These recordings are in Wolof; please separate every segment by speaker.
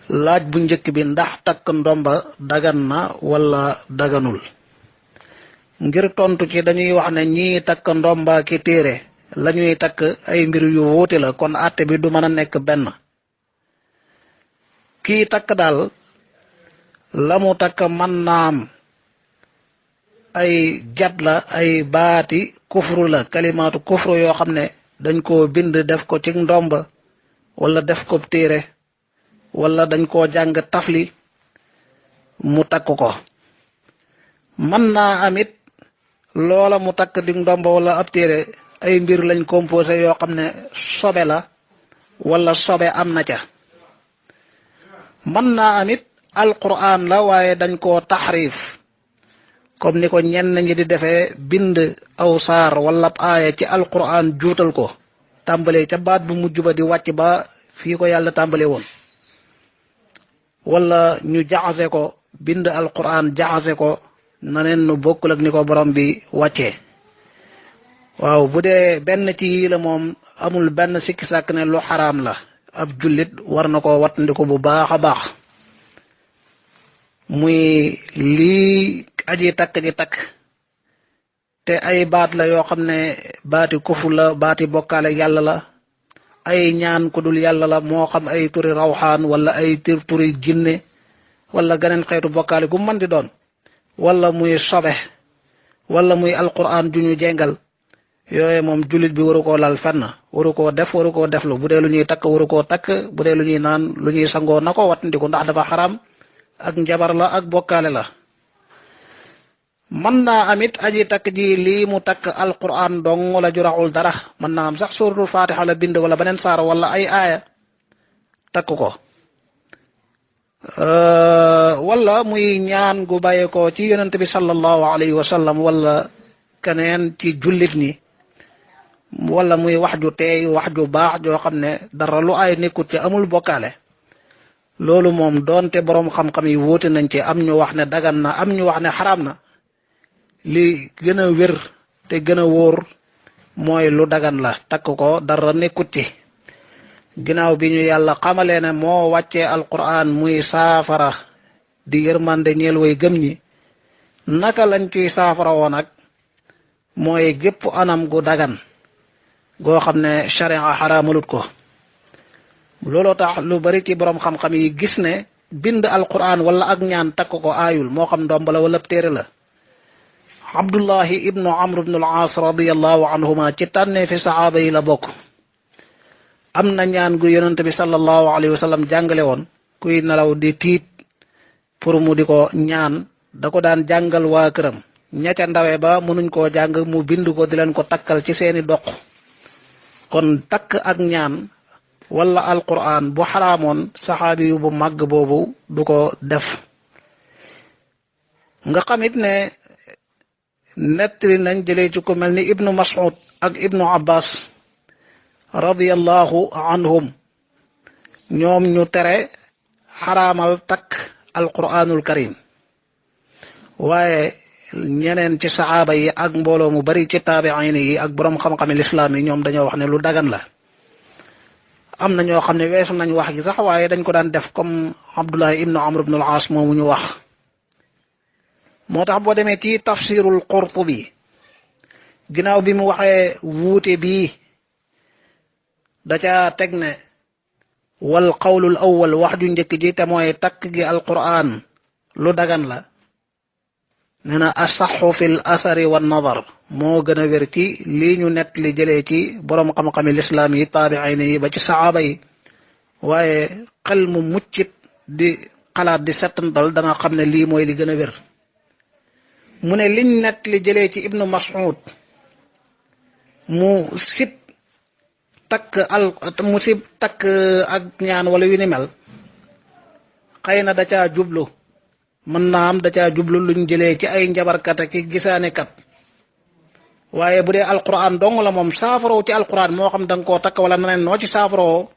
Speaker 1: laaj bu njëkk bi ndax takk ndomba dagan na wala daganul. ngir tontu ci dañuy wax ne ñii takk ndomba ki téere lañuy takk ay mbir yu wuute la, kon àtte bi du mën a nekk benn. kii takk daal la mu takk mën naam ay jat la, ay baati kufru la, kalimaatu kufru yoo xam ne dañ koo bind def ko ci ndomba wala def ko téere wala dañ koo jàng tafli mu takk ko. mën naa amit loola mu takk di ndomba wala ab téere ay mbir lañ composé yoo xam ne sobe la wala sobe am na ca. mën naa amit alquran la waaye dañ koo taxrif, comme ni ko ñenn ñi di defee bind aw saar wala ab aaya ci alquran juutal ko tàmbalee ca baat bu mujj ba di wàcc ba fii ko yàlla tàmbalee woon, wala ñu jaxase ko bind alquran jaxase ko naneen nu bokkul ak ni ko borom bi wàccee. waaw bu dee benn ci yii la moom amul benn sikki sàkk ne lu xaraam la, ab jullit war na ko wattandiku bu baax a baax. muy lii aji takk ji takk te ay baat la yoo xam ne baati kufur la, baati bokkaale yàlla la, ay ñaan ku dul yàlla la, moo xam ay turi rawxaan wala ay turi jinne wala geneen xeetu bokkaale gu mën di doon, wala muy sobe wala muy alquran ju ñu jengal. yooye moom jullit bi waru koo lal fenn, waru koo def, waru koo deflu. bu dee lu ñuy takk waru koo takk, bu dee lu ñuy naan, lu ñuy sangoo na ko wattandiku ndax dafa xaram ak njabar la ak bokkaale la. mën naa amit aji takk ji lii mu takk alquran dong wala ju raxul dara, mën naa am sax suratul fatiha la bind wala beneen saar wala ay aaya takk ko. wala muy ñaan gu bàyyee ko ci yonent bi sallallahu alayhi wa sallam wala keneen ci jullit ñi, wala muy wax ju teey, wax ju baax joo xam ne dara lu ay nekkut ci amul bokkaale. loolu moom doonte boroom xam-xam yi wuute nañ ci, am ñu wax ne dagan na, am ñu wax ne xaraam na. li gën a wér te gën a wóor mooy lu dagan la, takk ko dara nekkut ci. ginnaaw bi ñu yàlla xamalee ne moo wàccee alquran muy saafara di yërmande ñeel way gëm ñi, naka lañ ciy saafara woon ak mooy gépp anam gu dagan goo xam ne sharia xaraamalut ko. looloo tax lu bari ci boroom xam-xam yi gis ne bind alquran wala ak ñaan takk ko aayul, moo xam ndomb la wala téere la. abdullahi ibnu amr ibnu al-aas radiyallahu anhuma ci tànnee fi saxaaba yi la bokk. am na ñaan gu yonent bi sallallahu alayhi wa sallam jàngale woon kuy nelaw di tiit pour mu di ko ñaan, da ko daan jàngal waa këram. ña ca ndawe ba mënuñ koo jàng mu bind ko di leen ko takkal ci seeni doq. kon takk ak ñaan wala alquran bu xaraamoon saxaabi yu bu màgg boobu du ko def. nga xamit ne nettali nañ jëlee ci ku mel ni ibnu mas'ud ak ibnu abbas radiyallahu anhum, ñoom ñu tere xaraamal takk alquranul karim. waaye ñeneen ci saxaaba yi ak mbooloo mu bari ci taabiin yi ak boroom xam-xami lislaam yi ñoom dañoo wax ne lu dagan la. am na ñoo xam ne weesu nañ wax gi sax, waaye dañ ko daan def comme abdullahi ibnu amr ibnu al-aas moomu ñu wax. moo tax boo demee ci tafsirul qurtubi ginnaaw bi mu waxee wuute bii da ca teg ne wal qawlul awwal, wax ju njëkk ji te mooy takk gi alquran lu dagan la, nee na asaxu fil asari wa nadar, moo gën a wér ci lii ñu nett li jëlee ci boroom xam-xami lislaam yi taabiin yi ba ci saxaaba yi. waaye xel mu muccit di xalaat di settantal dana xam ne lii mooy li gën a wér. mu ne liñ nett li jëlee ci ibnu mas'ud mu sib takk ak ñaan wala yu ni mel, xëy na da caa jublu, mën naa am da caa jublu luñ jëlee ci ay njabarkat ak gisaane kat. waaye bu dee alquran dong la moom, saafaroo ci alquran moo xam da nga koo takk wala neneen noo ci saafaroo,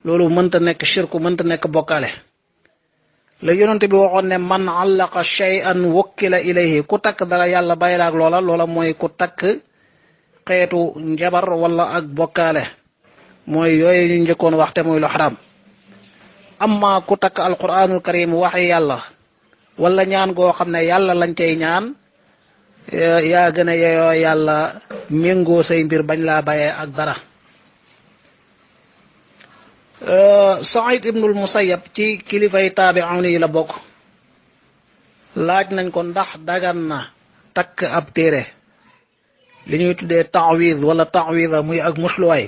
Speaker 1: loolu mënta nekk shirku, mënta nekk bokkaale. la yonent bi waxoon ne man allaqa shay'an wukkila ilayhi, ku takk dara yàlla bàyyi la ak loola mooy ku takk xeetu njabar wala ak bokkaale, mooy yooyu ñu njëkkoon waxte muy lu xaraam. amma ku takk alquranul karim waxi yàlla wala ñaan goo xam ne yàlla lañ cay ñaan yaa gën a yeyoo yàlla méngoo say mbir bañ laa bayee ak dara. Saïd ibnul Musayyab ci kilifay taabi'un yi la bokk. laaj nañ ko ndax dagan na takk ab téere li ñuy tuddee ta'wiz wala ta'wiza muy ak musluwaay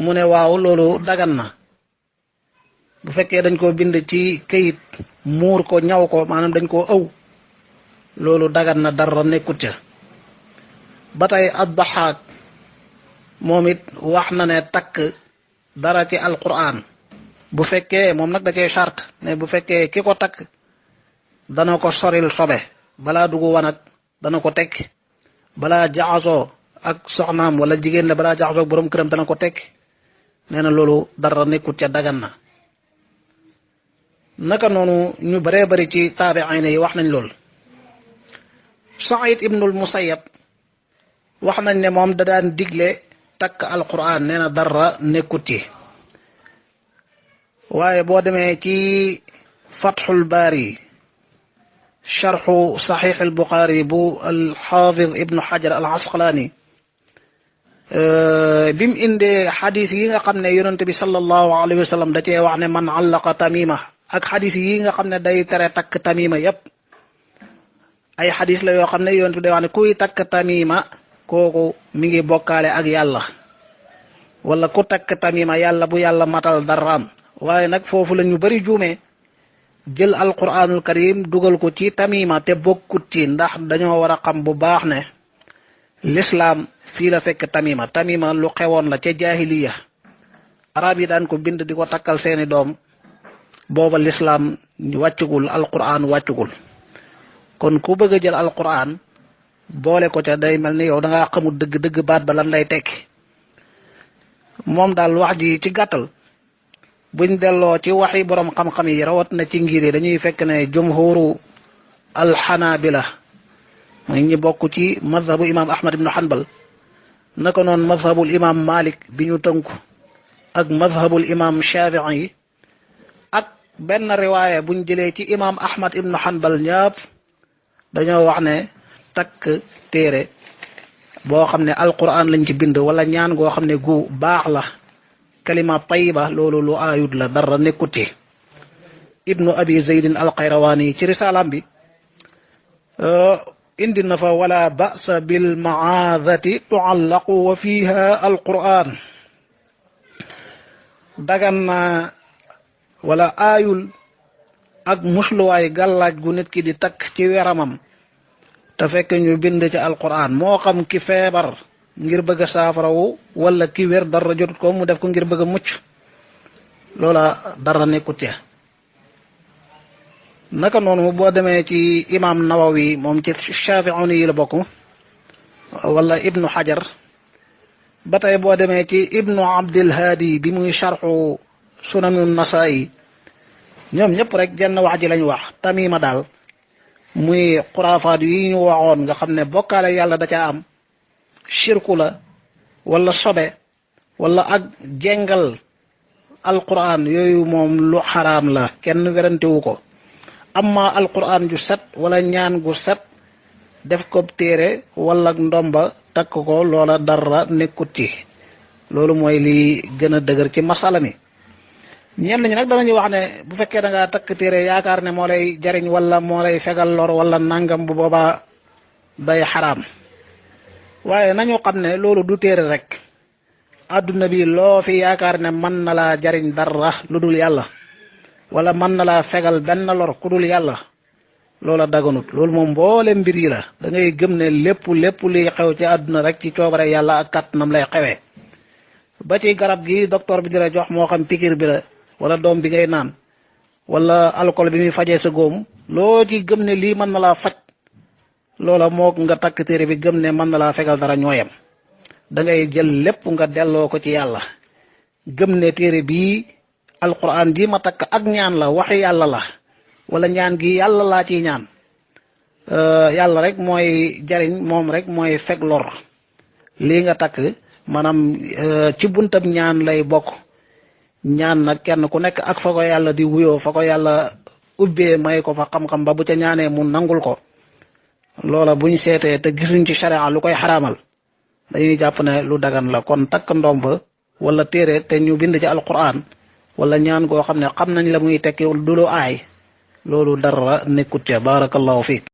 Speaker 1: mu ne waaw loolu dagan na bu fekkee dañ ko bind ci këyit muur ko ñaw ko maanaam dañ koo ëw loolu dagan na dara nekkut ca. ba tey ad-Dahhaak moom it wax na ne takk dara ci alquran bu fekkee moom nag da cee charte ne bu fekkee ki ko takk dana ko soril sobe balaa dugg wanag dana ko tekk balaa jaxasoo ak soxnaam wala jigéen la balaa jaxasoo borom këram dana ko tekk nee na loolu dara nekkut ca dagan na. naka noonu ñu baree bari ci taabi'in yi wax nañ lool. Saïd ibnul Musayyab wax nañ ne moom da daan digle takk alquran nee na dara nekkut ci waaye boo demee ci Fathul Baari sharxu saxiix al Buxaari bu alxaafiz ibnu Xajar al Asqalaani bi mu indee xadis yi nga xam ne yonent bi sallallahu alayhi wa sallam da cee wax ne man allaqa tamima ak xadis yi nga xam ne day tere takk tamima yépp ay xadis la yoo xam ne yonent bi day wax ne kuy takk tamima kooku mi ngi bokkaale ak yàlla wala ku takk tamima yàlla bu yàlla matal daraam waaye nag foofu la ñu bari juumee jël alquranul karim dugal ko ci tamima te bokkut ci ndax dañoo war a xam bu baax ne lislaam fii la fekk tamima lu xewoon la ca jaahiliya arab yi daan ko bind di ko takkal seeni doom booba lislaam wàccugul alquran wàccugul kon ku bëgg a jël alquran boole ko ca day mel ni yow da ngaa xamul dëgg-dëgg baat ba lan lay tekki. moom daal wax ji ci gàttal buñ delloo ci waxi borom xam-xam yi rawat na ci ngir yi dañuy fekk ne jumhuru alxanaabila mooy ñi bokk ci madhabu imam Ahmad ibnu Hanbal naka noonu madhabul imam Malik bi ñu tënku ak madhabul imam Shafii yi ak benn riwaaya buñ jëlee ci imam Ahmad ibnu Hanbal ñëpp dañoo wax ne takk téere boo xam ne alquran lañ ci bind wala ñaan goo xam ne gu baax la kalima tayiba loolu lu aayut la dara nekkuti. ibnu abi zeydin alxayrawaani ci risalaam bi indi na fa wala ba'sa bil ma'aadati tu'allaqu wa fiha alquran dagan na wala aayul ak musluwaay gàllaaj gu nit ki di takk ci weramam te fekk ñu bind ci alquran moo xam ki feebar ngir bëgg a saafarawu wala ki wér dara jotut ko mu def ko ngir bëgg a mucc loola dara nekkut ca. naka noonu boo demee ci imam Nawawi moom ci Shaafi'uni yi la bokk wala ibnu Hajar ba tey boo demee ci ibnu Abdil Haadi bi muy sharxu sunanu Nasaa'i ñoom ñëpp rek jenn wax ji lañ wax tamima daal muy xuraafaat yi ñu waxoon nga xam ne bokkaale yàlla da caa am shirku la wala sobe wala ak jengal alquran yooyu moom lu xaraam la kenn werantewu ko amma alquran ju set wala ñaan gu set def ko téere wala ndomba takk ko loola dara nekkut ci loolu mooy li gën a dëgër ci masala mi. ñenn ñi nag danañu wax ne bu fekkee da ngaa takk téere yaakaar ne moo lay jariñ wala moo lay fegal lor wala nangam bu boobaa day xaraam waaye nañu xam ne loolu du téere rek adduna bi loo fi yaakaar ne mën na laa jariñ dara lu dul yàlla wala mën na laa fegal benn lor ku dul yàlla loola daganut loolu moom mboole mbir yi la da ngay gëm ne lépp luy xew ci àdduna rek ci coobare yàlla ak kàttanam lay xewee ba ci garab gi docteur bi di la jox moo xam pikir bi la wala doom bi ngay naan wala alcool bi muy fajee sa góom loo ci gëm ne lii mën na laa faj loola moo nga takk téere bi gëm ne mën na laa fegal dara ñooyam da ngay jël lépp nga delloo ko ci yàlla gëm ne téere bii alquran ji ma takk ak ñaan la waxi yàlla la wala ñaan gi yàlla laa ciy ñaan yàlla rek mooy jariñ moom rek mooy feg lor lii nga takk maanaam ci buntab ñaan lay bokk ñaan nag kenn ku nekk ak fa ko yàlla di wuyoo fa ko yàlla ubbee may ko fa xam-xam ba bu ca ñaanee mu nangul ko loola buñ seetee te gisuñ ci sharia lu koy xaraamal dañuy jàpp ne lu dagan la kon takk ndomb wala téere te ñu bind ci alquran wala ñaan goo xam ne xam nañ la muy tekki du lu aay loolu dara nekkut ca barakallahu fiik